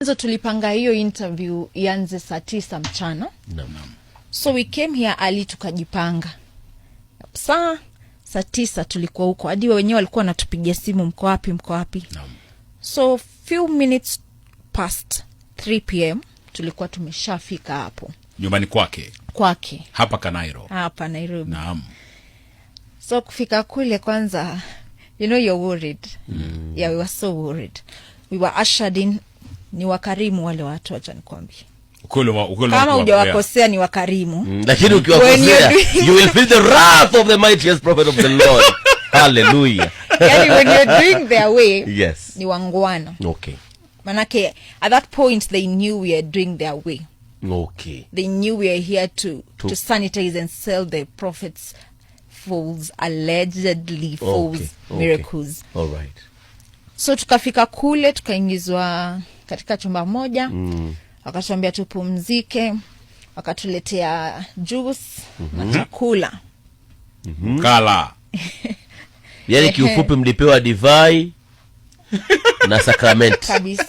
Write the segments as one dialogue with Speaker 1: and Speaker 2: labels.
Speaker 1: Mwanzo tulipanga hiyo interview ianze saa 9 mchana. So we came here early, tukajipanga. Saa 9 tulikuwa huko, hadi wenyewe walikuwa wanatupigia simu, "Mko wapi? Mko wapi?" So few minutes past 3 p.m. tulikuwa tumeshafika hapo.
Speaker 2: Nyumbani kwake?
Speaker 1: Kwake.
Speaker 2: Hapa Kanairo?
Speaker 1: Hapa Nairobi. So kufika kule kwanza, you're worried. Yeah, we were so worried. We were ushered in. Ni wakarimu wale watu, wacha nikwambie.
Speaker 2: Ukweli
Speaker 1: Kama hujawakosea, ni wakarimu.
Speaker 3: Lakini
Speaker 1: When
Speaker 3: ukiwakosea,
Speaker 1: you're doing
Speaker 3: you will feel the wrath of the mightiest prophet of the Lord. Hallelujah.
Speaker 1: Yani when you're doing their way, ni waungwana. Manake at that point they knew we are doing their way. They knew we are here to sanitize and sell the prophet's false, allegedly false miracles.
Speaker 3: All right.
Speaker 1: So tukafika kule, tukaingizwa katika chumba moja. Wakatuambia tupumzike, wakatuletea juice na chakula.
Speaker 2: Kala.
Speaker 3: Yaani kiufupi mlipewa divai na sakramenti.
Speaker 1: Kabisa.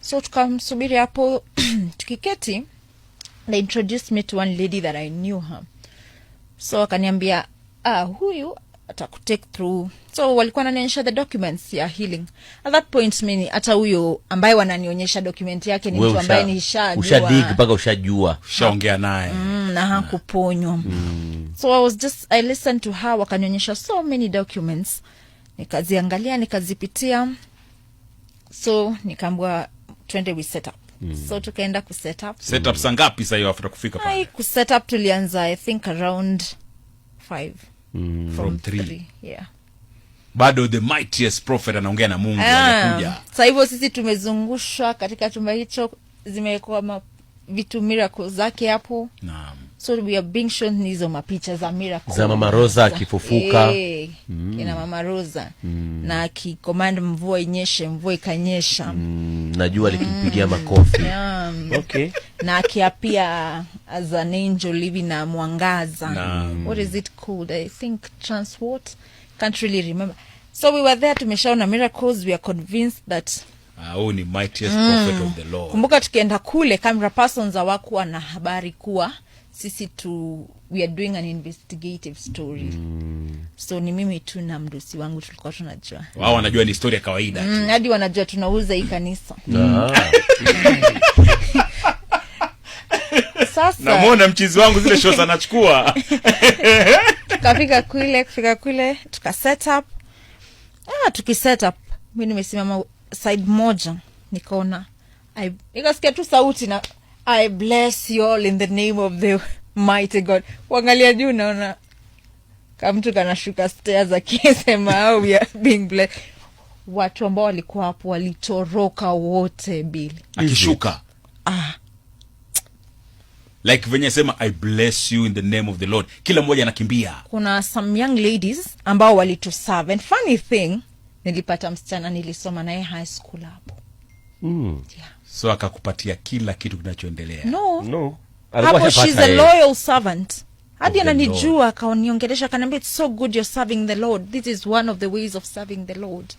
Speaker 1: So tukamsubiri hapo tukiketi. They introduced me to one lady that I knew her. So akaniambia, "Ah, huyu atakutake through." So walikuwa wananionyesha the documents ya healing. At that point mimi, hata huyo ambaye wananionyesha document yake ni
Speaker 3: Wewe
Speaker 1: mtu ambaye
Speaker 3: usha dig
Speaker 1: nishajua
Speaker 3: mpaka ushajua.
Speaker 2: Shaongea naye.
Speaker 1: Na hakuponywa. So I was just, I listened to her. Wakanionyesha so many documents, nikaziangalia, nikazipitia. So nikaambiwa twende we set up. So tukaenda ku set up.
Speaker 2: Set up saa ngapi sasa hiyo after kufika
Speaker 1: Ai,
Speaker 2: pale?
Speaker 1: Ku set up tulianza, I think, around 5 from
Speaker 2: From 3.
Speaker 1: 3, yeah.
Speaker 2: Bado the mightiest prophet anaongea na Mungu.
Speaker 1: Ah,
Speaker 2: Hajakuja.
Speaker 1: Sasa hivyo sisi tumezungushwa katika chumba hicho, zimewekwa vitu miracle zake hapo. So we are being shown hizo mapicha za miracle.
Speaker 3: Za Mama Rosa akifufuka.
Speaker 1: Eh, kina Mama Rosa na akicommand mvua inyeshe, mvua ikanyesha.
Speaker 3: Najua likimpigia makofi.
Speaker 1: Yeah. Na akiappear as an angel hivi na mwangaza. What is it called? I think trans what, can't really remember. So we were there, tumeshaona miracles, we are convinced that
Speaker 2: Ah, huyu ni mightiest prophet of the Lord.
Speaker 1: Kumbuka tukienda kule, camera persons hawakuwa na habari kuwa sisi tu we are doing an investigative story. So ni mimi tu na mdosi wangu tulikuwa tunajua.
Speaker 2: Wao wanajua ni historia ya kawaida tu.
Speaker 1: Hadi wanajua tunauza hii kanisa.
Speaker 3: Ah.
Speaker 1: Sasa
Speaker 2: Namwona mchizi wangu, zile shows anachukua.
Speaker 1: Tukafika kule, kufika kule tuka set up. Ah, tuki set up, mi nimesimama side moja, nikaona nikasikia tu sauti na, "I bless you all in the name of the mighty God." Kuangalia juu, naona kamtu kanashuka stairs akisema, "Oh, we are being blessed." Watu ambao walikuwa hapo walitoroka wote bili.
Speaker 2: Akishuka?
Speaker 1: Ah.
Speaker 2: Like venye sema, "I bless you in the name of the Lord," kila mmoja anakimbia.
Speaker 1: Kuna some young ladies ambao walituserve, and funny thing, nilipata msichana nilisoma naye high school hapo. Yeah.
Speaker 2: So akakupatia kila kitu kinachoendelea?
Speaker 1: No.
Speaker 3: No. Alikuwa
Speaker 1: Hapo
Speaker 3: ashapata
Speaker 1: she's a
Speaker 3: yeye.
Speaker 1: Loyal servant hadi
Speaker 2: Of the
Speaker 1: ananijua, akaniongelesha, akaniambia, "It's so good you're serving the Lord. This is one of the ways of serving the Lord."